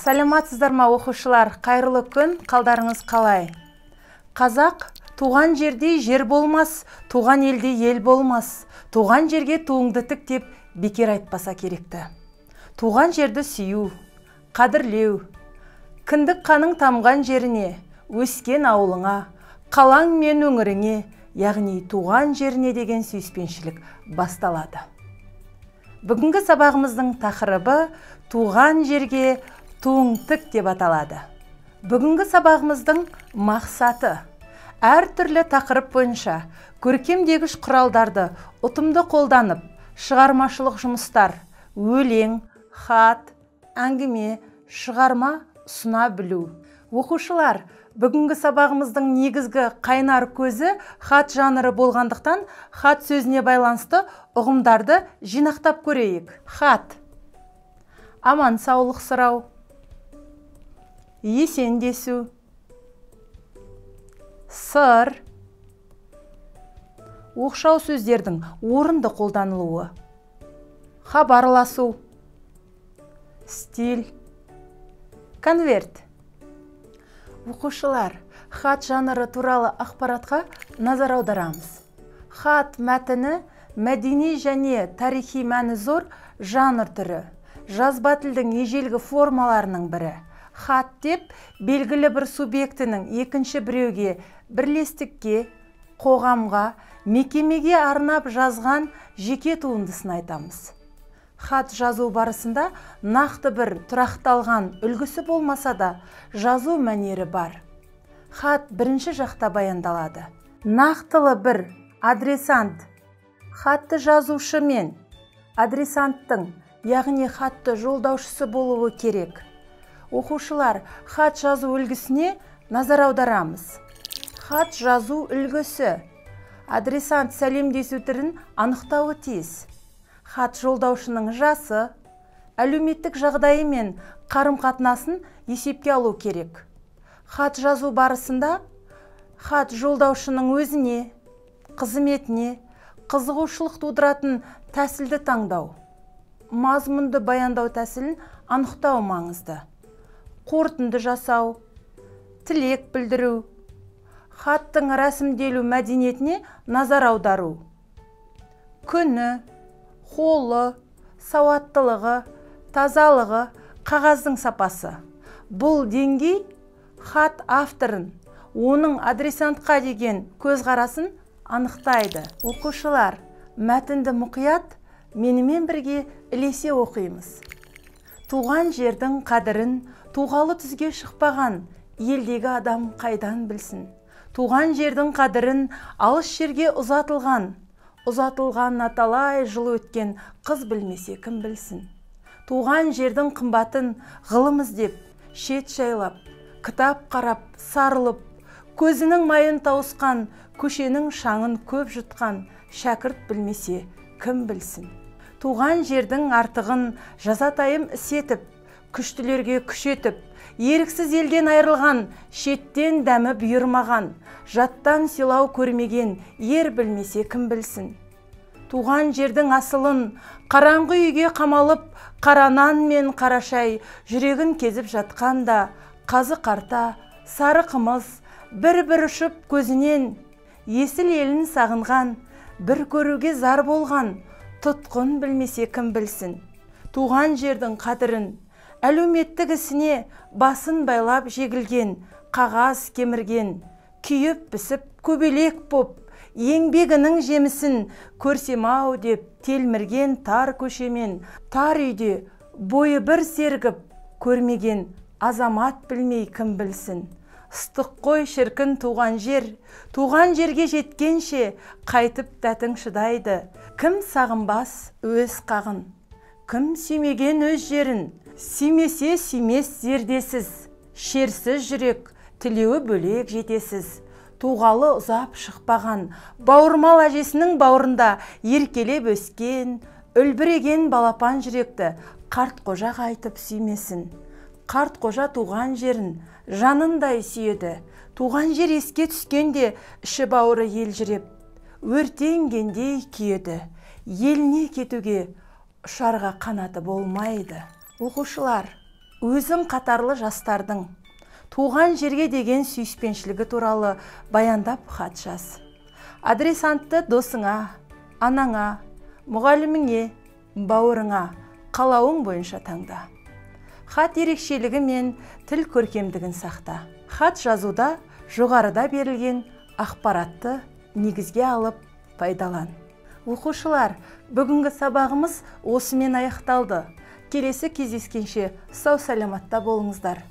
Саламатсыздар ма, оқушылар? Қайырлы күн, қалдарыңыз қалай? Қазақ туған жердей жер болмас, туған елде ел болмас, туған жерге туыңды тік деп бекер айтпаса керекті. Туған жерді сүю, қадірлеу, кіндік қаның тамған жеріне, өскен ауылыңа, қалаң мен өңіріңе, яғни туған жеріне деген сүйіспеншілік басталады. Бүгінгі сабағымыздың тақырыбы туған жерге туың тік деп аталады. Бүгінгі сабағымыздың мақсаты әртүрлі тақырып бойынша көркемдегіш құралдарды ұтымды қолданып, шығармашылық жұмыстар, өлең, хат, әңгіме, шығарма ұсына білу. Оқушылар, бүгінгі сабағымыздың негізгі қайнар көзі хат жанры болғандықтан, хат сөзіне байланысты ұғымдарды жинақтап көрейік. Хат. Аман саулық сұрау, есендесу, сыр, оқшау сөздердің орынды қолданылуы, хабарласу, стиль, конверт. Оқушылар, хат жанры туралы ақпаратқа назар аударамыз. Хат мәтіні мәдени және тарихи мәні зор жанр түрі, жазба тілдің ежелгі формаларының бірі. Хат деп белгілі бір субъектінің екінші біреуге, бірлестікке, қоғамға, мекемеге арнап жазған жеке туындысын айтамыз. Хат жазу барысында нақты бір тұрақталған үлгісі болмаса да, жазу мәнері бар. Хат бірінші жақта баяндалады. Нақтылы бір адресант, хатты жазушы мен адресанттың, яғни хатты жолдаушысы болуы керек. Оқушылар, хат жазу үлгісіне назар аударамыз. Хат жазу үлгісі адресант сәлемдесу түрін анықтауы тиіс. Хат жолдаушының жасы, әлеуметтік жағдайы мен қарым-қатынасын есепке алу керек. Хат жазу барысында хат жолдаушының өзіне, қызметіне қызығушылық тудыратын тәсілді таңдау, мазмұнды баяндау тәсілін анықтау маңызды. Қорытынды жасау, тілек білдіру, хаттың рәсімделу мәдениетіне назар аудару. Күні, қолы, сауаттылығы, тазалығы, қағаздың сапасы. Бұл деңгей хат авторын, оның адресантқа деген көзқарасын анықтайды. Оқушылар, мәтінді мұқият менімен бірге ілесе оқимыз. Туған жердің қадірін туғалы түзге шықпаған елдегі адам қайдан білсін? Туған жердің қадірін алыс жерге ұзатылған, ұзатылған талай жыл өткен қыз білмесе кім білсін? Туған жердің қымбатын ғылым іздеп, шет жайлап, кітап қарап, сарылып, көзінің майын тауысқан, көшенің шаңын көп жұтқан шәкірт білмесе кім білсін? Туған жердің артығын жазатайым іс етіп, күштілерге күш етіп, еріксіз елден айырылған, шеттен дәмі бұйырмаған, жаттан сыйлау көрмеген ер білмесе кім білсін? Туған жердің асылын қараңғы үйге қамалып, қара нан мен қара шай жүрегін кезіп жатқанда, қазы қарта, сары қымыз бір-бір ұшып көзінен, есіл елін сағынған, бір көруге зар болған тұтқын білмесе кім білсін? Туған жердің қадірін әлеуметтік ісіне басын байлап жегілген, қағаз кемірген, күйіп пісіп көбелек боп, еңбегінің жемісін көрсем-ау деп телмірген тар көшемен, тар үйде бойы бір сергіп көрмеген азамат білмей кім білсін? Ыстық қой шіркін туған жер, туған жерге жеткенше қайтып дәтің шыдайды. Кім сағынбас өз қағын, кім сүймеген өз жерін, сүймесе сүймес зердесіз, шерсіз жүрек, тілеуі бөлек жетесіз. Туғалы ұзап шықпаған, бауырмал әжесінің бауырында еркелеп өскен, үлбіреген балапан жүректі қарт қожа қайтып сүймесін. Қарт қожа туған жерін жанындай сүйеді. Туған жер еске түскенде іші бауыры елжіреп, өртенгендей күйеді. Еліне кетуге ұшарға қанаты болмайды. Оқушылар, Өзің қатарлы жастардың туған жерге деген сүйіспеншілігі туралы баяндап хат жаз. Адресантты досыңа, анаңа, мұғаліміңе, бауырыңа қалауың бойынша таңда. Хат ерекшелігі мен тіл көркемдігін сақта. Хат жазуда жоғарыда берілген ақпаратты негізге алып пайдалан. Оқушылар, бүгінгі сабағымыз осымен аяқталды. Келесі кездескенше сау саламатта болыңыздар.